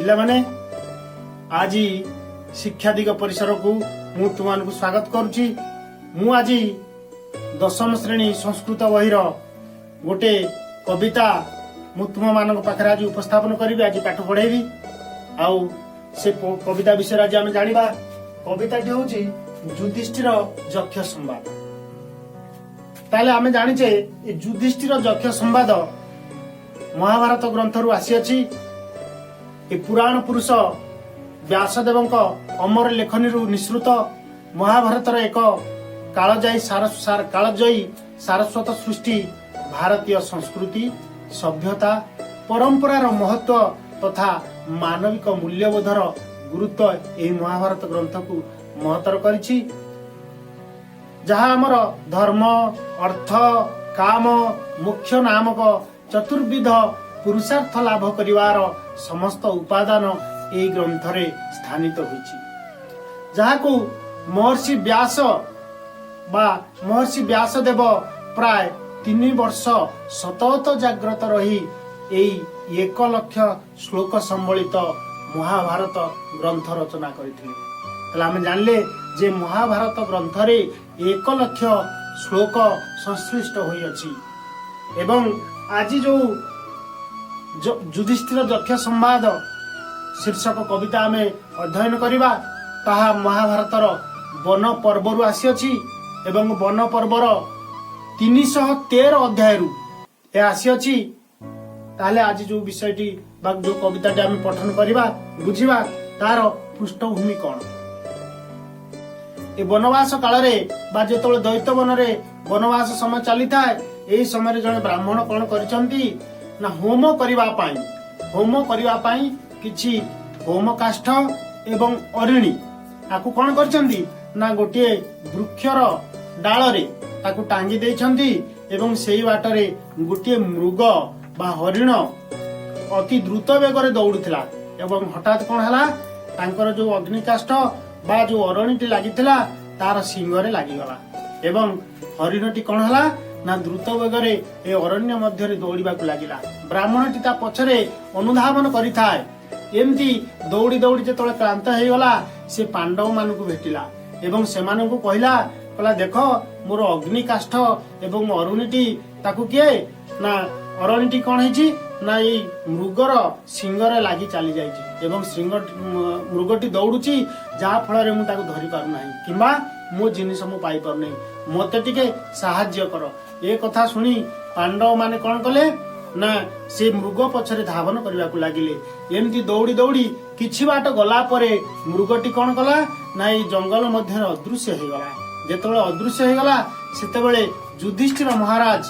ପିଲାମାନେ, ଆଜି ଶିକ୍ଷାଦିଗ ପରିସରକୁ ମୁଁ ତୁମମାନଙ୍କୁ ସ୍ୱାଗତ କରୁଛି। ମୁଁ ଆଜି ଦଶମ ଶ୍ରେଣୀ ସଂସ୍କୃତ ବହିର ଗୋଟେ କବିତା ମୁଁ ତୁମମାନଙ୍କ ପାଖରେ ଆଜି ଉପସ୍ଥାପନ କରିବି, ଆଜି ପାଠ ପଢ଼େଇବି। ଆଉ ସେ କବିତା ବିଷୟରେ ଆଜି ଆମେ ଜାଣିବା। କବିତାଟି ହେଉଛି ଯୁଧିଷ୍ଠିର ଯକ୍ଷ ସମ୍ବାଦ। ତାହେଲେ ଆମେ ଜାଣିଛେ, ଏ ଯୁଧିଷ୍ଠିର ଯକ୍ଷ ସମ୍ବାଦ ମହାଭାରତ ଗ୍ରନ୍ଥରୁ ଆସିଅଛି। ଏ ପୁରାଣ ପୁରୁଷ ବ୍ୟାସଦେବଙ୍କ ଅମର ଲେଖନୀରୁ ନିଃସୃତ ମହାଭାରତର ଏକ କାଳଜୟୀ ସାରସ୍ୱତ ସୃଷ୍ଟି ଭାରତୀୟ ସଂସ୍କୃତି, ସଭ୍ୟତା, ପରମ୍ପରାର ମହତ୍ଵ ତଥା ମାନବିକ ମୂଲ୍ୟବୋଧର ଗୁରୁତ୍ୱ ଏହି ମହାଭାରତ ଗ୍ରନ୍ଥକୁ ମହତ୍ତର କରିଛି, ଯାହା ଆମର ଧର୍ମ, ଅର୍ଥ, କାମ, ମୋକ୍ଷ ନାମକ ଚତୁର୍ବିଧ ପୁରୁଷାର୍ଥ ଲାଭ କରିବାର ସମସ୍ତ ଉପାଦାନ ଏହି ଗ୍ରନ୍ଥରେ ସ୍ଥାନିତ ହୋଇଛି, ଯାହାକୁ ମହର୍ଷି ବ୍ୟାସ ବା ମହର୍ଷି ବ୍ୟାସଦେବ ପ୍ରାୟ 3 ବର୍ଷ ସତତ ଜାଗ୍ରତ ରହି ଏଇ 1 ଲକ୍ଷ ଶ୍ଲୋକ ସମ୍ବଳିତ ମହାଭାରତ ଗ୍ରନ୍ଥ ରଚନା କରିଥିଲେ। ତାହେଲେ ଆମେ ଜାଣିଲେ ଯେ ମହାଭାରତ ଗ୍ରନ୍ଥରେ 1 ଲକ୍ଷ ଶ୍ଲୋକ ସଂଶ୍ଳିଷ୍ଟ ହୋଇଅଛି ଏବଂ ଆଜି ଯୋଉ ଯୁଧିଷ୍ଠିର ଯକ୍ଷ ସମ୍ବାଦ ଶୀର୍ଷକ କବିତା ଆମେ ଅଧ୍ୟୟନ କରିବା, ତାହା ମହାଭାରତର ବନ ପର୍ବରୁ ଆସିଅଛି ଏବଂ ବନ ପର୍ବର 313 ଅଧ୍ୟାୟରୁ ଏହା ଆସିଅଛି। ତାହେଲେ ଆଜି ଯୋଉ ବିଷୟଟି ବା ଯୋଉ କବିତାଟି ଆମେ ପଠନ କରିବା, ବୁଝିବା ତାର ପୃଷ୍ଠଭୂମି କଣ। ଏ ବନବାସ କାଳରେ ବା ଯେତେବେଳେ ଦୈତ ବନରେ ବନବାସ ସମୟ ଚାଲିଥାଏ, ଏହି ସମୟରେ ଜଣେ ବ୍ରାହ୍ମଣ କଣ କରିଛନ୍ତି ନା ହୋମ କରିବା ପାଇଁ କିଛି ହୋମ କାଷ୍ଠ ଏବଂ ଅରିଣୀ ତାକୁ କଣ କରିଛନ୍ତି ନା ଗୋଟିଏ ବୃକ୍ଷର ଡାଳରେ ତାକୁ ଟାଙ୍ଗି ଦେଇଛନ୍ତି ଏବଂ ସେଇ ବାଟରେ ଗୋଟିଏ ମୃଗ ବା ହରିଣ ଅତି ଦ୍ରୁତ ବେଗରେ ଦୌଡୁଥିଲା ଏବଂ ହଠାତ୍ କଣ ହେଲା, ତାଙ୍କର ଯୋଉ ଅଗ୍ନିକାଷ୍ଠ ବା ଯୋଉ ଅରଣିଟି ଲାଗିଥିଲା, ତାର ଶିଙ୍ଗରେ ଲାଗିଗଲା ଏବଂ ହରିଣଟି କଣ ହେଲା ନା ଦ୍ରୁତ ବେଗରେ ଏ ଅରଣ୍ୟ ମଧ୍ୟରେ ଦୌଡ଼ିବାକୁ ଲାଗିଲା। ବ୍ରାହ୍ମଣଟି ତା ପଛରେ ଅନୁଧାବନ କରିଥାଏ। ଏମିତି ଦୌଡ଼ି ଦୌଡ଼ି ଯେତେବେଳେ କ୍ଳାନ୍ତ ହେଇଗଲା, ସେ ପାଣ୍ଡବ ମାନଙ୍କୁ ଭେଟିଲା ଏବଂ ସେମାନଙ୍କୁ କହିଲା, "ଦେଖ, ମୋର ଅଗ୍ନି କାଷ୍ଠ ଏବଂ ଅରୁଣିଟି ତାକୁ କିଏ ନା ଅରଣିଟି କଣ ହେଇଛି ନା ଏଇ ମୃଗର ଶିଙ୍ଗରେ ଲାଗି ଚାଲି ଯାଇଛି ଏବଂ ଶିଙ୍ଗ ମୃଗଟି ଦୌଡୁଛି, ଯାହା ଫଳରେ ମୁଁ ତାକୁ ଧରି ପାରୁନାହିଁ କିମ୍ବା ମୋ ଜିନିଷ ମୁଁ ପାଇପାରୁନାହିଁ। ମତେ ଟିକେ ସାହାଯ୍ୟ କର।" ଏ କଥା ଶୁଣି ପାଣ୍ଡବ ମାନେ କଣ କଲେ ନା ସେ ମୃଗ ପଛରେ ଧାବନ କରିବାକୁ ଲାଗିଲେ। ଏମିତି ଦୌଡ଼ି ଦୌଡ଼ି କିଛି ବାଟ ଗଲା ପରେ ମୃଗଟି କଣ କଲା ନା ଏଇ ଜଙ୍ଗଲ ମଧ୍ୟରେ ଅଦୃଶ୍ୟ ହେଇଗଲା। ଯେତେବେଳେ ଅଦୃଶ୍ୟ ହେଇଗଲା, ସେତେବେଳେ ଯୁଧିଷ୍ଠିର ମହାରାଜ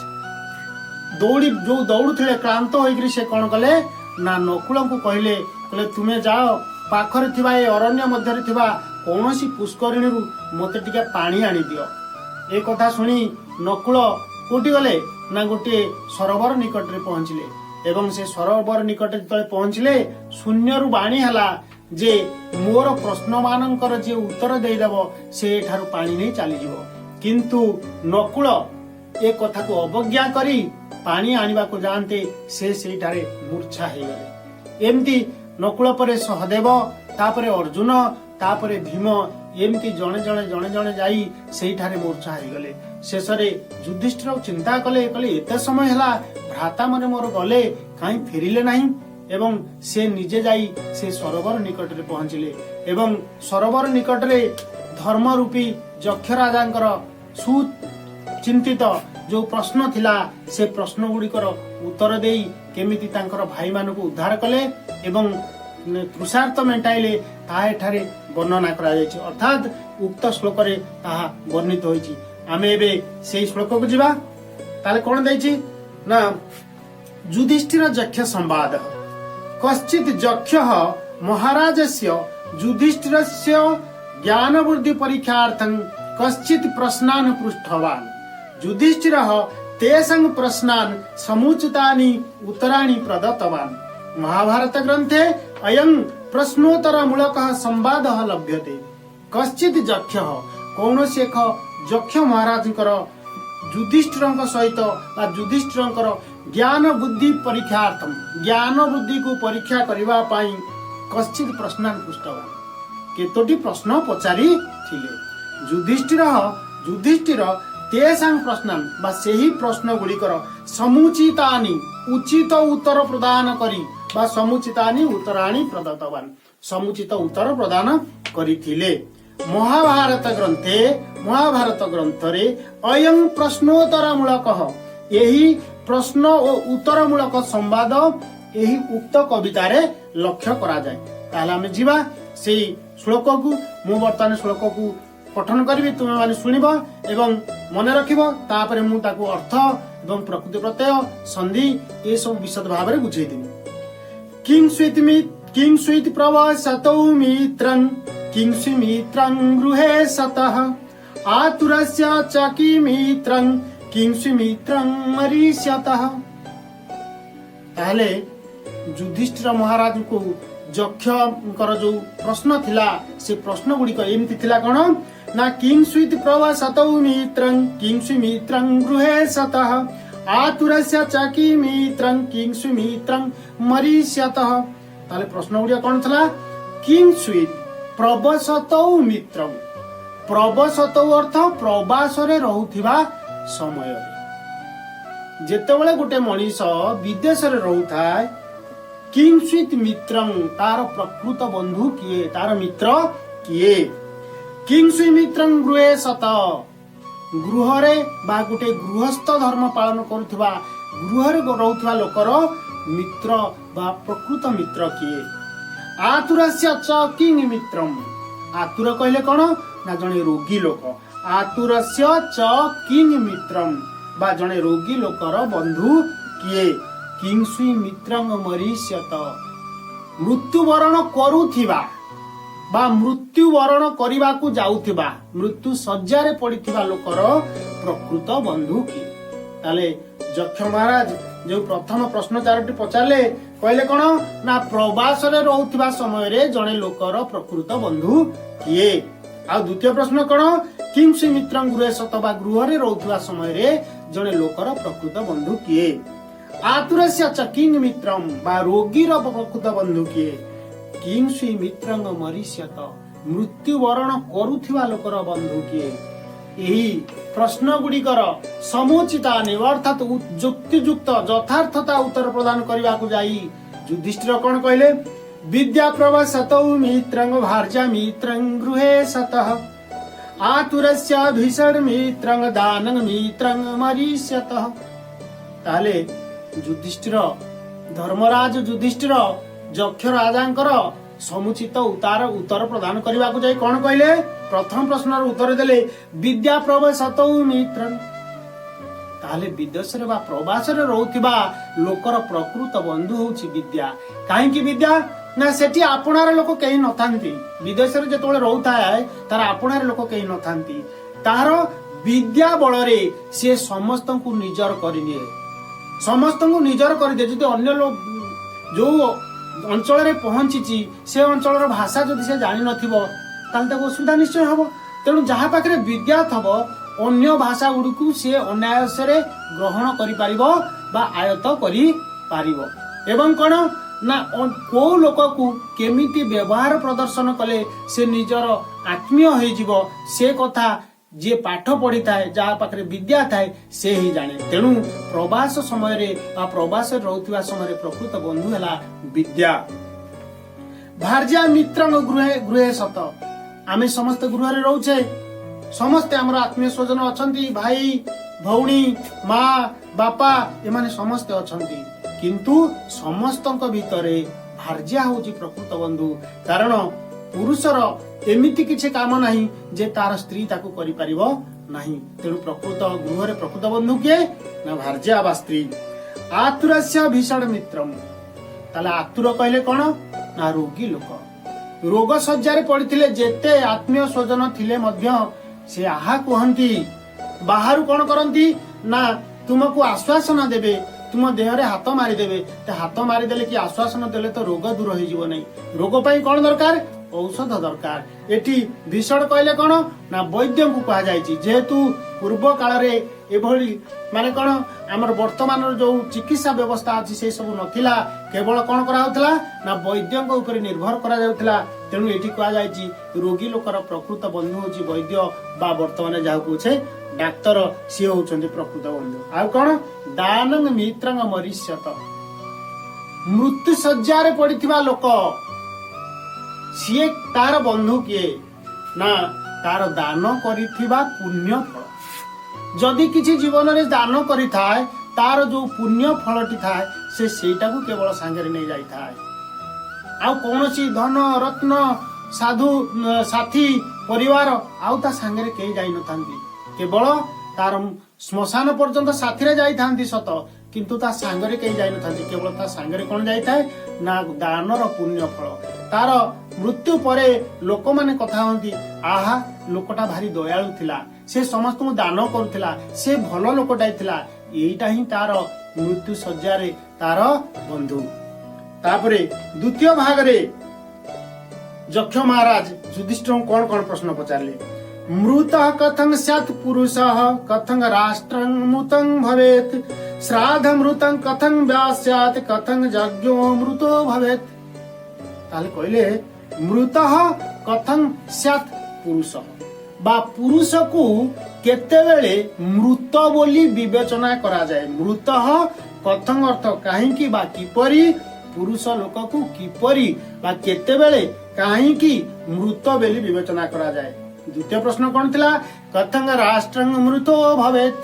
ଦୌଡ଼ି ଯୋଉ ଦୌଡୁଥିଲେ, କ୍ଳାନ୍ତ ହୋଇକରି ସେ କଣ କଲେ ନା ନକୁଳଙ୍କୁ କହିଲେ, "ତୁମେ ଯାଅ, ପାଖରେ ଥିବା ଏ ଅରଣ୍ୟ ମଧ୍ୟରେ ଥିବା କୌଣସି ପୁଷ୍କରିଣୀରୁ ମତେ ଟିକେ ପାଣି ଆଣିଦିଅ।" ଏ କଥା ଶୁଣି ନକୁଳ କୋଉଠି ଗଲେ ନା ଗୋଟିଏ ସରୋବର ନିକଟରେ ପହଞ୍ଚିଲେ ଏବଂ ସେ ସରୋବର ନିକଟରେ ଯେତେବେଳେ ପହଞ୍ଚିଲେ, ଶୂନ୍ୟରୁ ବାଣୀ ହେଲା ଯେ ମୋର ପ୍ରଶ୍ନ ମାନଙ୍କର ଯିଏ ଉତ୍ତର ଦେଇଦେବ, ସେ ଏଠାରୁ ପାଣି ନେଇ ଚାଲିଯିବ। କିନ୍ତୁ ନକୁଳ ଏ କଥାକୁ ଅବଜ୍ଞା କରି ପାଣି ଆଣିବାକୁ ଯାଆନ୍ତେ, ସେ ସେଇଠାରେ ମୂର୍ଚ୍ଛା ହେଇଗଲେ। ଏମିତି ନକୁଳ ପରେ ସହଦେବ, ତାପରେ ଅର୍ଜୁନ, ତାପରେ ଭୀମ, ଏମିତି ଜଣେ ଜଣେ ଜଣେ ଜଣେ ଯାଇ ସେଇଠାରେ ମୂର୍ଚ୍ଛା ହେଇଗଲେ। ଶେଷରେ ଯୁଧିଷ୍ଠିର ଚିନ୍ତା କଲେ, କହିଲେ, "ଏତେ ସମୟ ହେଲା ଭ୍ରାତା ମାନେ ମୋର ଗଲେ, କାହିଁ ଫେରିଲେ ନାହିଁ?" ଏବଂ ସେ ନିଜେ ଯାଇ ସେ ସରୋବର ନିକଟରେ ପହଞ୍ଚିଲେ ଏବଂ ସରୋବର ନିକଟରେ ଧର୍ମ ରୂପୀ ଯକ୍ଷ ରାଜାଙ୍କର ସୁଚିନ୍ତିତ ଯୋଉ ପ୍ରଶ୍ନ ଥିଲା, ସେ ପ୍ରଶ୍ନ ଗୁଡ଼ିକର ଉତ୍ତର ଦେଇ କେମିତି ତାଙ୍କର ଭାଇମାନଙ୍କୁ ଉଦ୍ଧାର କଲେ ଏବଂ ତୃଷାର୍ତ୍ତ ମେଣ୍ଟାଇଲେ, ତାହା ଏଠାରେ ବର୍ଣ୍ଣନା କରାଯାଇଛି, ଅର୍ଥାତ୍ ଉକ୍ତ ଶ୍ଲୋକରେ ତାହା ବର୍ଣ୍ଣିତ ହୋଇଛି। ଆମେ ଏବେ ସେଇ ଶ୍ଲୋକକୁ ଯିବା। ତାହେଲେ କଣ ଦେଇଛି ନା ଯୁଧିଷ୍ଠିର ଯକ୍ଷ ସମ୍ବାଦ। କଶ୍ଚିତ୍ ଯକ୍ଷ ମହାରାଜସ୍ୟ ଯୁଧିଷ୍ଠିରସ୍ୟ ଜ୍ଞାନବୁଦ୍ଧି ପରୀକ୍ଷାର୍ଥଂ କଶ୍ଚିତ୍ ପ୍ରଶ୍ନାନ୍ ପୃଷ୍ଟବାନ୍। ଯୁଧିଷ୍ଠିରः ତେଷାଂ ପ୍ରଶ୍ନାନ୍ ସମୁଚିତାନି ଉତ୍ତରାणि ପ୍ରଦତ୍ତବାन्। ମହାଭାରତ ଗ୍ରନ୍ଥେ ଅୟଂ ପ୍ରଶ୍ନୋତ୍ତର ମୂଳକः ସମ୍ବାଦः ଲଭ୍ୟତେ। କଶ୍ଚିତ୍ ଯକ୍ଷ, କୌଣସି ଏକ ଯକ୍ଷ ମହାରାଜଙ୍କର ଯୁଧିଷ୍ଠିରଙ୍କ ସହିତ ବା ଯୁଧିଷ୍ଠିରଙ୍କର ଜ୍ଞାନ ବୁଦ୍ଧି ପରୀକ୍ଷାର୍ଥମ, ଜ୍ଞାନ ବୁଦ୍ଧିକୁ ପରୀକ୍ଷା କରିବା ପାଇଁ କଶ୍ଚିତ୍ ପ୍ରଶ୍ନାନ୍ ପୃଷ୍ଟବାନ, କେତୋଟି ପ୍ରଶ୍ନ ପଚାରିଥିଲେ। ଯୁଧିଷ୍ଠିର, ଯୁଧିଷ୍ଠିର ତେଷାଂ ପ୍ରଶ୍ନାନ୍ ବା ସେହି ପ୍ରଶ୍ନ ଗୁଡ଼ିକର ସମୁଚିତାନି ଉଚିତ ଉତ୍ତର ପ୍ରଦାନ କରି ବା ସମୁଚିତାନି ଉତ୍ତରାଣି ପ୍ରଦତ୍ତବାନ, ସମୁଚିତ ଉତ୍ତର ପ୍ରଦାନ କରିଥିଲେ। ମହାଭାରତ ଗ୍ରନ୍ଥେ, ମହାଭାରତ ଗ୍ରନ୍ଥରେ ଅୟଂ ପ୍ରଶ୍ନୋତ୍ତର ମୂଳକ, ଏହି ପ୍ରଶ୍ନ ଓ ଉତ୍ତର ମୂଳକ ସମ୍ବାଦ ଏହି ଉକ୍ତ କବିତାରେ ଲକ୍ଷ୍ୟ କରାଯାଏ। ତାହେଲେ ଆମେ ଯିବା ସେଇ ଶ୍ଳୋକକୁ। ମୁଁ ବର୍ତ୍ତମାନ ଶ୍ଳୋକକୁ ପଠନ କରିବି, ତୁମେମାନେ ଶୁଣିବ ଏବଂ ମନେ ରଖିବ। ତାପରେ ମୁଁ ତାକୁ ଅର୍ଥ ଏବଂ ପ୍ରକୃତି ପ୍ରତ୍ୟୟ, ସନ୍ଧି ଏସବୁ ବିଶଦ ଭାବରେ ବୁଝେଇଦେବି। କିଂ ସ୍ୱିତ୍ ପ୍ରବସତୌ ମିତ୍ରଂ କିଂ ସ୍ୱି ମିତ୍ରଂ ଗୃହେ ସତଃ ଆତୁରସ୍ୟ ଚ କି ମିତ୍ରଂ କିଂ ସ୍ୱି ମିତ୍ରଂ ମରିଷ୍ୟତଃ। ତାହେଲେ ଯୁଧିଷ୍ଠିର ମହାରାଜଙ୍କୁ ଯକ୍ଷଙ୍କର ଯୋଉ ପ୍ରଶ୍ନ ଥିଲା, ସେ ପ୍ରଶ୍ନ ଗୁଡିକ ଏମିତି ଥିଲା। କଣ ନା କିଂ ସ୍ୱିତ୍ ପ୍ରବସତୌ ମିତ୍ରଂ କିଂ ସ୍ୱି ମିତ୍ରଂ ଗୃହେ ସତଃ ଆତୁରସ୍ୟ ଚ କି ମିତ୍ରଂ କିଂ ସ୍ୱି ମିତ୍ରଂ ମରିଷ୍ୟତଃ। ତାହେଲେ ପ୍ରଶ୍ନ ଗୁଡିକ କଣ ଥିଲା? କିଂ ସ୍ୱିତ୍ ପ୍ରବସତୌ ମିତ୍ରଂ। ପ୍ରବସତୌ ଅର୍ଥ ପ୍ରବାସରେ ରହୁଥିବା ସମୟରେ। ଯେତେବେଳେ ଗୋଟେ ମଣିଷ ବିଦେଶରେ ରହୁଥାଏ, କିଂ ସ୍ୱିତ୍ ମିତ୍ରଂ, ତାର ପ୍ରକୃତ ବନ୍ଧୁ କିଏ, ତାର ମିତ୍ର କିଏ? କିଂ ସ୍ୱି ମିତ୍ରଂ ଗୃହେ ସତ, ଗୃହରେ ବା ଗୋଟେ ଗୃହସ୍ଥ ଧର୍ମ ପାଳନ କରୁଥିବା ଗୃହରେ ରହୁଥିବା ଲୋକର ମିତ୍ର ବା ପ୍ରକୃତ ମିତ୍ର କିଏ? ଆତୁରସ୍ୟ ଚ କିଂ ମିତ୍ରମ୍। ଆତୁର କହିଲେ କଣ ନା ଜଣେ ରୋଗୀ ଲୋକ। ଆତୁରସ୍ୟ ଚ କିଂ ମିତ୍ରମ୍ ବା ଜଣେ ରୋଗୀ ଲୋକର ବନ୍ଧୁ କିଏ? କିଂ ସ୍ୱି ମିତ୍ରଂ ମରିଷ୍ୟତ, ମୃତ୍ୟୁବରଣ କରୁଥିବା ବା ମୃତ୍ୟୁବରଣ କରିବାକୁ ଯାଉଥିବା, ମୃତ୍ୟୁ ଶଯ୍ୟାରେ ପଡିଥିବା ଲୋକର ପ୍ରକୃତ ବନ୍ଧୁ କିଏ? ତାହେଲେ ଯକ୍ଷ ମହାରାଜ ଯୋଉ ପ୍ରଥମ ପ୍ରଶ୍ନ ଚାରୋଟି ପଚାରିଲେ, କହିଲେ କଣ ନା ପ୍ରବାସରେ ରହୁଥିବା ସମୟରେ ଜଣେ ଲୋକର ପ୍ରକୃତ ବନ୍ଧୁ କିଏ? ଆଉ ଦ୍ୱିତୀୟ ପ୍ରଶ୍ନ କଣ? କିଂ ସ୍ୱି ମିତ୍ରଂ ଗୃହେ ସତ ବା ଗୃହରେ ରହୁଥିବା ସମୟରେ ଜଣେ ଲୋକର ପ୍ରକୃତ ବନ୍ଧୁ କିଏ? ଆତୁରସ୍ୟ ଚ କିଂ ମିତ୍ରମ୍ ବା ରୋଗୀର ପ୍ରକୃତ ବନ୍ଧୁ କିଏ? କିଂ ସ୍ୱି ମିତ୍ରଂ ମରିଷ୍ୟତ, ମୃତ୍ୟୁବରଣ କରୁଥିବା ଲୋକର ବନ୍ଧୁ କିଏ? ଏହି ପ୍ରଶ୍ନ ଗୁଡ଼ିକର ସମୁଚିତ, ଅର୍ଥାତ୍ ଯୁକ୍ତିଯୁକ୍ତ ଯଥାର୍ଥତା ଉତ୍ତର ପ୍ରଦାନ କରିବାକୁ ଯାଇ ଯୁଧିଷ୍ଠିର କଣ କହିଲେ? ବିଦ୍ୟା ପ୍ରବସତୌ ମିତ୍ରଂ ଭାର୍ଯ୍ୟା ମିତ୍ରଂ ଗୃହେ ସତଃ ଆତୁରସ୍ୟ ଭୀଷଣ ମିତ୍ରଂ ଦାନଂ ମିତ୍ରଂ ମରିଷ୍ୟତଃ। ତାହେଲେ ଯୁଧିଷ୍ଠିର, ଧର୍ମରାଜ ଯୁଧିଷ୍ଠିର ଯକ୍ଷ ରାଜାଙ୍କର ସମୁଚିତ ଉତ୍ତର ପ୍ରଦାନ କରିବାକୁ ଯାଇ କଣ କହିଲେ? ପ୍ରଥମ ପ୍ରଶ୍ନର ଉତ୍ତର ଦେଲେ ବିଦ୍ୟା ପ୍ରବସତୌ ମିତ୍ରଂ। ତାହେଲେ ବିଦେଶରେ ବା ପ୍ରବାସରେ ରହୁଥିବା ଲୋକର ପ୍ରକୃତ ବନ୍ଧୁ ହଉଛି ବିଦ୍ୟା। କାହିଁକି ବିଦ୍ୟା? ନା ସେଠି ଆପଣାର ଲୋକ କେହି ନଥାନ୍ତି। ବିଦେଶରେ ଯେତେବେଳେ ରହୁଥାଏ, ତାର ଆପଣାର ଲୋକ କେହି ନଥାନ୍ତି। ତାର ବିଦ୍ୟା ବଳରେ ସିଏ ସମସ୍ତଙ୍କୁ ନିଜର କରିନିଏ, ସମସ୍ତଙ୍କୁ ନିଜର କରିଦିଏ। ଯଦି ଅନ୍ୟ ଯୋଉ ଅଞ୍ଚଳରେ ପହଞ୍ଚିଛି, ସେ ଅଞ୍ଚଳର ଭାଷା ଯଦି ସେ ଜାଣିନଥିବ, ତାହେଲେ ତାକୁ ଅସୁବିଧା ନିଶ୍ଚୟ ହବ। ତେଣୁ ଯାହା ପାଖରେ ବିଦ୍ୟା ଥବ, ଅନ୍ୟ ଭାଷା ଗୁଡ଼ିକୁ ସିଏ ଅନାୟାସରେ ଗ୍ରହଣ କରିପାରିବ ବା ଆୟତ୍ତ କରିପାରିବ। ଏବଂ କଣ ନା କୋଉ ଲୋକକୁ କେମିତି ବ୍ୟବହାର ପ୍ରଦର୍ଶନ କଲେ ସେ ନିଜର ଆତ୍ମୀୟ ହେଇଯିବ, ସେ କଥା ଯିଏ ପାଠ ପଢିଥାଏ, ଯାହା ପାଖରେ ବିଦ୍ୟା ଥାଏ, ସେ ହିଁ ଜାଣେ। ତେଣୁ ପ୍ରବାସ ସମୟରେ ବା ପ୍ରବାସରେ ରହୁଥିବା ସମୟରେ ପ୍ରକୃତ ବନ୍ଧୁ ହେଲା ବିଦ୍ୟା। ଭାର୍ଯ୍ୟା ମିତ୍ରଙ୍କ ଗୃହେ ସତ। ଆମେ ସମସ୍ତେ ଗୃହରେ ରହୁଛେ, ସମସ୍ତେ ଆମର ଆତ୍ମୀୟ ସ୍ୱଜନ ଅଛନ୍ତି, ଭାଇ ଭଉଣୀ, ମା ବାପା, ଏମାନେ ସମସ୍ତେ ଅଛନ୍ତି। କିନ୍ତୁ ସମସ୍ତଙ୍କ ଭିତରେ ଭାର୍ଯ୍ୟା ହଉଛି ପ୍ରକୃତ ବନ୍ଧୁ। କାରଣ ପୁରୁଷର ଏମିତି କିଛି କାମ ନାହିଁ ଯେ ତାର ସ୍ତ୍ରୀ ତାକୁ କରିପାରିବ ନାହିଁ। ତେଣୁ ପ୍ରକୃତ ଗୃହରେ ପ୍ରକୃତ ବନ୍ଧୁ କିଏ? ନା ଭାର୍ଯ୍ୟା ବା ସ୍ତ୍ରୀ। ଆତୁରସ୍ୟ ଭୀଷଣ ମିତ୍ରମ। ତାହେଲେ ଆତୁର କହିଲେ କଣ? ନା ରୋଗୀ ଲୋକ। ରୋଗ ଶଯ୍ୟାରେ ପଡିଥିଲେ ଯେତେ ଆତ୍ମୀୟ ସ୍ୱଜନ ଥିଲେ ମଧ୍ୟ ସେ ଆହା କୁହନ୍ତି। ବାହାରୁ କଣ କରନ୍ତି ନା ତୁମକୁ ଆଶ୍ୱାସନା ଦେବେ, ତୁମ ଦେହରେ ହାତ ମାରିଦେବେ। ତ ହାତ ମାରିଦେଲେ କି ଆଶ୍ୱାସନା ଦେଲେ ତ ରୋଗ ଦୂର ହେଇଯିବ ନାହିଁ। ରୋଗ ପାଇଁ କଣ ଦରକାର? ଔଷଧ ଦରକାର। ଏଠି ଭୀଷଣ କହିଲେ କଣ ନା ବୈଦ୍ୟଙ୍କୁ କୁହାଯାଇଛି। ଯେହେତୁ ପୂର୍ବ କାଳରେ ଏଭଳି ମାନେ କ'ଣ ଆମର ବର୍ତ୍ତମାନର ଯୋଉ ଚିକିତ୍ସା ବ୍ୟବସ୍ଥା ଅଛି ସେ ସବୁ ନଥିଲା। କେବଳ କ'ଣ କରାହଉଥିଲା ନା ବୈଦ୍ୟଙ୍କ ଉପରେ ନିର୍ଭର କରାଯାଉଥିଲା। ତେଣୁ ଏଠି କୁହାଯାଇଛି, ରୋଗୀ ଲୋକର ପ୍ରକୃତ ବନ୍ଧୁ ହଉଛି ବୈଦ୍ୟ ବା ବର୍ତ୍ତମାନ ଯାହାକୁ କହୁଛେ ଡାକ୍ତର, ସିଏ ହଉଛନ୍ତି ପ୍ରକୃତ ବନ୍ଧୁ। ଆଉ କ'ଣ? ଦାନଂ ମିତ୍ରଂ ମରିଷ୍ୟତ। ମୃତ୍ୟୁ ଶଯ୍ୟାରେ ପଡିଥିବା ଲୋକ ସିଏ, ତାର ବନ୍ଧୁ କିଏ ନା ତାର ଦାନ କରିଥିବା ପୁଣ୍ୟ ଫଳ। ଯଦି କିଛି ଜୀବନରେ ଦାନ କରିଥାଏ, ତାର ଯୋଉ ପୁଣ୍ୟ ଫଳଟି ଥାଏ, ସେ ସେଇଟାକୁ କେବଳ ସାଙ୍ଗରେ ନେଇ ଯାଇଥାଏ। ଆଉ କୌଣସି ଧନ ରତ୍ନ, ସାଧୁ, ସାଥୀ, ପରିବାର ଆଉ ତା ସାଙ୍ଗରେ କେହି ଯାଇନଥାନ୍ତି। କେବଳ ତାର ଶ୍ମଶାନ ପର୍ଯ୍ୟନ୍ତ ସାଥିରେ ଯାଇଥାନ୍ତି ସତ, କିନ୍ତୁ ତା ସାଙ୍ଗରେ କେହି ଯାଇନଥାନ୍ତି। କେବଳ ତା ସାଙ୍ଗରେ କଣ ଯାଇଥାଏ ନା ଦାନର ପୁଣ୍ୟ ଫଳ। ତାର ମୃତ୍ୟୁ ପରେ ଲୋକମାନେ କଥା ହୁଅନ୍ତି, "ଆହା, ଲୋକଟା ଭାରି ଦୟାଳୁ ଥିଲା, ସେ ସମସ୍ତଙ୍କୁ ଦାନ କରୁଥିଲା, ସେ ଭଲ ଲୋକଟାଏ ଥିଲା।" ଏଇଟା ହିଁ ତାର ମୃତ୍ୟୁ ଶଯ୍ୟାରେ ତାର ବନ୍ଧୁ। ତାପରେ ଦ୍ୱିତୀୟ ଭାଗରେ ଯକ୍ଷ ମହାରାଜ ଯୁଧିଷ୍ଠିରଙ୍କୁ କଣ କଣ ପ୍ରଶ୍ନ ପଚାରିଲେ? ମୃତ କଥଂ ସ୍ୟାତ୍ ପୁରୁଷ, କଥଂ ରାଷ୍ଟ୍ରଂ ମୃତଂ ଭବେତ୍, ଶ୍ରାଦ୍ଧ ମୃତଂ କଥଂ ବା ସ୍ୟାତ୍, କଥଂ ଯଜ୍ଞୋ ମୃତୋ ଭବେତ୍। ତାହେଲେ କହିଲେ, ମୃତ କଥଂ ସ୍ୟାତ୍ ପୁରୁଷ ବା ପୁରୁଷକୁ କେତେବେଳେ ମୃତ ବୋଲି ବିବେଚନା କରାଯାଏ? ମୃତ କଥଂ ଅର୍ଥ କାହିଁକି ବା କିପରି, ପୁରୁଷ ଲୋକକୁ କିପରି ବା କେତେବେଳେ କାହିଁକି ମୃତ ବୋଲି ବିବେଚନା କରାଯାଏ? ଦ୍ୱିତୀୟ ପ୍ରଶ୍ନ କଣ ଥିଲା? କଥଂ ରାଷ୍ଟ୍ରଂ ମୃତ ଭବେତ୍।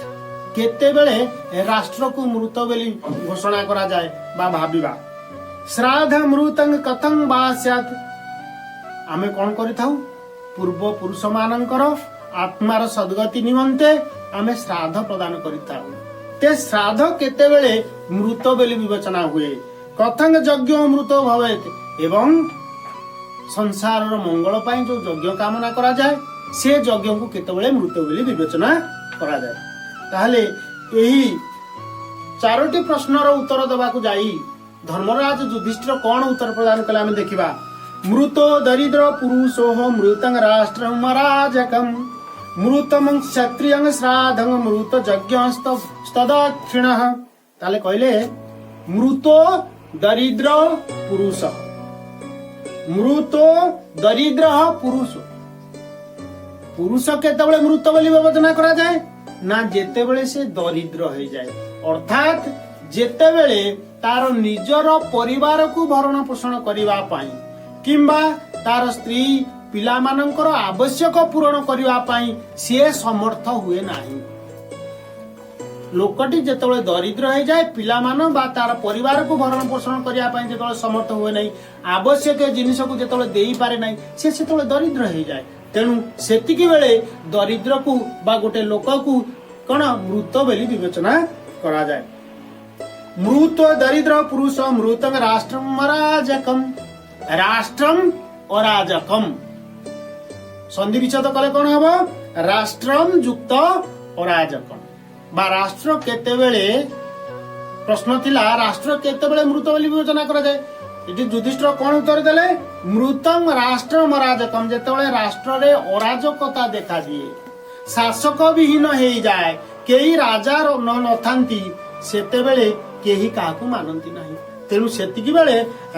କେତେବେଳେ ରାଷ୍ଟ୍ରକୁ ମୃତ ବୋଲି ଘୋଷଣା କରାଯାଏ ବା ଭାବିବା? ଶ୍ରାଦ୍ଧ ମୃତଂ କଥଂ ବା ସ୍ୟାତ୍। ଆମେ କଣ କରିଥାଉ? ପୂର୍ବ ପୁରୁଷ ମାନଙ୍କର ଆତ୍ମାର ସଦ୍ଗତି ନିମନ୍ତେ ଆମେ ଶ୍ରାଦ୍ଧ ପ୍ରଦାନ କରିଥାଉ। ତେ ଶ୍ରାଦ୍ଧ କେତେବେଳେ ମୃତ ବୋଲି ବିବେଚନା ହୁଏ? କଥଂ ଯଜ୍ଞ ମୃତ ଭବେତ୍। ଏବଂ ସଂସାରର ମଙ୍ଗଳ ପାଇଁ ଯୋଉ ଯଜ୍ଞ କାମନା କରାଯାଏ, ସେ ଯଜ୍ଞକୁ କେତେବେଳେ ମୃତ ବୋଲି ବିବେଚନା କରାଯାଏ? ତାହେଲେ ଏହି ଚାରୋଟି ପ୍ରଶ୍ନର ଉତ୍ତର ଦେବାକୁ ଯାଇ ଧର୍ମରାଜ ଯୁଧିଷ୍ଠିର କଣ ଉତ୍ତର ପ୍ରଦାନ କଲେ, ଆମେ ଦେଖିବା। ମୃତ ଦରିଦ୍ର ପୁରୁଷୋହ, ମୃତଂ ରାଷ୍ଟ୍ରଂ ଅରାଜକಂ, ମୃତମ କ୍ଷତ୍ରିୟଂ ଶ୍ରାଦ୍ଧଂ, ମୃତ ଯଜ୍ଞ ତଦକ୍ଷିଣ। ତାହେଲେ କହିଲେ, ମୃତ ଦରିଦ୍ର ପୁରୁଷ, ମୃତ ଦରିଦ୍ର ପୁରୁଷ। ପୁରୁଷ କେତେବେଳେ ମୃତ ବୋଲି ବିବେଚନା କରାଯାଏ ନା ଯେତେବେଳେ ସେ ଦରିଦ୍ର ହେଇଯାଏ, ଅର୍ଥାତ୍ ଯେତେବେଳେ ତାର ନିଜର ପରିବାରକୁ ଭରଣ ପୋଷଣ କରିବା ପାଇଁ କିମ୍ବା ତାର ସ୍ତ୍ରୀ ପିଲାମାନଙ୍କର ଆବଶ୍ୟକ ପୂରଣ କରିବା ପାଇଁ ସିଏ ସମର୍ଥ ହୁଏ ନାହିଁ। ଲୋକଟି ଯେତେବେଳେ ଦରିଦ୍ର ହେଇଯାଏ, ପିଲାମାନ ବା ତାର ପରିବାରକୁ ଭରଣ ପୋଷଣ କରିବା ପାଇଁ ଯେତେବେଳେ ସମର୍ଥ ହୁଏ ନାହିଁ, ଆବଶ୍ୟକୀୟ ଜିନିଷକୁ ଯେତେବେଳେ ଦେଇପାରେ ନାହିଁ, ସେ ସେତେବେଳେ ଦରିଦ୍ର ହେଇଯାଏ। ତେଣୁ ସେତିକି ବେଳେ ଦରିଦ୍ରକୁ ବା ଗୋଟେ ଲୋକକୁ କଣ ମୃତ ବୋଲି ବିବେଚନା କରାଯାଏ। ମୃତ ଦରିଦ୍ର ପୁରୁଷ, ମୃତ ରାଷ୍ଟ୍ରମ ଅରାଜକମ, ରାଷ୍ଟ୍ରମ ଅରାଜକମ। ସନ୍ଧି ବିଚ୍ଛେଦ କଲେ କଣ ହବ? ରାଷ୍ଟ୍ରମ ଯୁକ୍ତ ଅରାଜକମ। ବା ରାଷ୍ଟ୍ର କେତେବେଳେ, ପ୍ରଶ୍ନ ଥିଲା, ରାଷ୍ଟ୍ର କେତେବେଳେ ମୃତ ବୋଲି ବିବେଚନା କରାଯାଏ? ଏଠି ଯୁଧିଷ୍ଠିର କଣ ଉତ୍ତର ଦେଲେ? ମୃତଂ ରାଷ୍ଟ୍ର ଅରାଜକମ। ଯେତେବେଳେ ରାଷ୍ଟ୍ରରେ ଅରାଜକତା ଦେଖାଦିଏ, ଶାସକ ବିହୀନ ହେଇଯାଏ, କେହି ରାଜା ନଥାନ୍ତି, ସେତେବେଳେ କେହି କାହାକୁ ମାନନ୍ତି ନାହିଁ। ତେଣୁ ସେତିକି ବେଳେ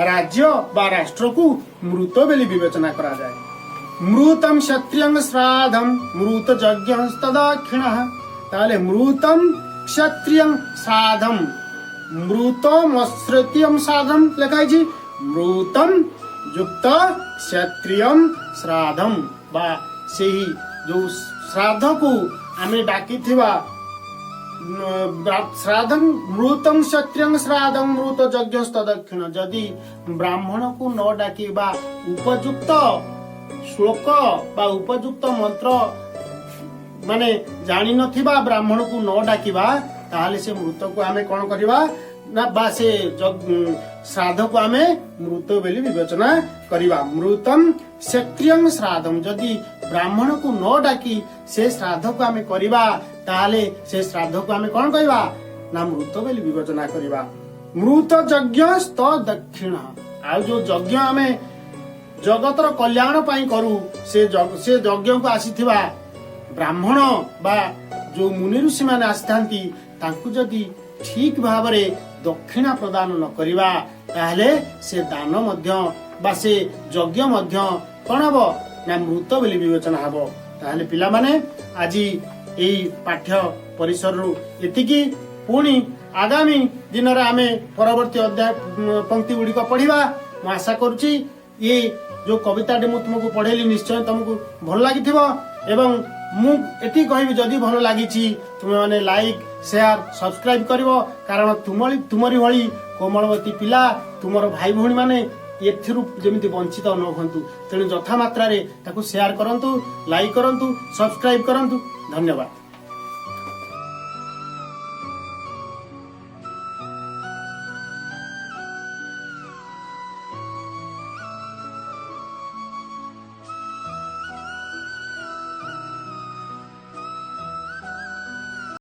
ରାଜ୍ୟ ବା ରାଷ୍ଟ୍ରକୁ ମୃତ ବୋଲି ବିବେଚନା କରାଯାଏ। ମୃତಂ କ୍ଷତ୍ରିୟଂ ଶ୍ରାଦ୍ଧಂ, ମୃତ ଯଜ୍ଞ ତଦକ୍ଷିଣ। ତାହେଲେ ମୃତಂ କ୍ଷତ୍ରିୟଂ ଶ୍ରାଦ୍ଧಂ, ମୃତମ ଶ୍ରୋତ୍ରିୟಂ ଶ୍ରାଦ୍ଧಂ ଲେଖା ହେଇଛି। ମୃତಂ ଯୁକ୍ତ କ୍ଷତ୍ରିୟಂ ଶ୍ରାଦ୍ଧಂ ବା ସେହି ଯୋଉ ଶ୍ରାଦ୍ଧକୁ ଆମେ ଡାକିଥିବା, ଶ୍ରାଦ୍ଧଂ, ମୃତଂ କ୍ଷତ୍ରିୟଂ ଶ୍ରାଦ୍ଧଂ, ମୃତ ଯଜ୍ଞ ତଦକ୍ଷିଣ। ଯଦି ବ୍ରାହ୍ମଣକୁ ନ ଡାକିବା, ଉପଯୁକ୍ତ ଶ୍ଲୋକ ବା ଉପଯୁକ୍ତ ମନ୍ତ୍ର ମାନେ ଜାଣିନଥିବା ବ୍ରାହ୍ମଣକୁ ନ ଡାକିବା, ତାହେଲେ ସେ ମୃତକୁ ଆମେ କଣ କରିବା ନା ବା ସେ ଶ୍ରାଦ୍ଧକୁ ଆମେ ମୃତ ବୋଲି ବିବେଚନା କରିବା। ମୃତಂ କ୍ଷତ୍ରିୟଂ ଶ୍ରାଦ୍ଧಂ। ଯଦି ବ୍ରାହ୍ମଣକୁ ନ ଡାକି ସେ ଶ୍ରାଦ୍ଧକୁ ଆମେ କରିବା, ତାହେଲେ ସେ ଶ୍ରାଦ୍ଧକୁ ଆମେ କଣ କହିବା ନା ମୃତ ବୋଲି ବିବେଚନା କରିବା। ମୃତ ଯଜ୍ଞ ଦକ୍ଷିଣ। ଆଉ ଯୋଉ ଯଜ୍ଞ ଆମେ ଜଗତର କଲ୍ୟାଣ ପାଇଁ କରୁ, ସେ ଯଜ୍ଞକୁ ଆସିଥିବା ବ୍ରାହ୍ମଣ ବା ଯୋଉ ଯେଉଁ ମୁନି ଋଷିମାନେ ଆସିଥାନ୍ତି, ତାଙ୍କୁ ଯଦି ଠିକ ଭାବରେ ଦକ୍ଷିଣା ପ୍ରଦାନ ନ କରିବା, ତାହେଲେ ସେ ଦାନ ମଧ୍ୟ ବା ସେ ଯଜ୍ଞ ମଧ୍ୟ କଣ ହବ ନା ମୃତ ବୋଲି ବିବେଚନା ହବ। ତାହେଲେ ପିଲାମାନେ, ଆଜି ଏଇ ପାଠ୍ୟ ପରିସରରୁ ଏତିକି। ପୁଣି ଆଗାମୀ ଦିନରେ ଆମେ ପରବର୍ତ୍ତୀ ଅଧ୍ୟାୟ ପଙ୍କ୍ତି ଗୁଡ଼ିକ ପଢିବା। ମୁଁ ଆଶା କରୁଛି ଏଇ ଯୋଉ କବିତାଟି ମୁଁ ତୁମକୁ ପଢେଇଲି, ନିଶ୍ଚୟ ତମକୁ ଭଲ ଲାଗିଥିବ। ଏବଂ ମୁଁ ଏତିକି କହିବି, ଯଦି ଭଲ ଲାଗିଛି, ତୁମେମାନେ ଲାଇକ୍, ସେୟାର, ସବସ୍କ୍ରାଇବ କରିବ। କାରଣ ତୁମରି ଭଳି କୋମଳମତି ପିଲା, ତୁମର ଭାଇ ଭଉଣୀ ମାନେ ଏଥିରୁ ଯେମିତି ବଞ୍ଚିତ ନ ହୁଅନ୍ତୁ। ତେଣୁ ଯଥାମାତ୍ରାରେ ତାକୁ ସେୟାର କରନ୍ତୁ, ଲାଇକ୍ କରନ୍ତୁ, ସବସ୍କ୍ରାଇବ କରନ୍ତୁ। ଧନ୍ୟବାଦ।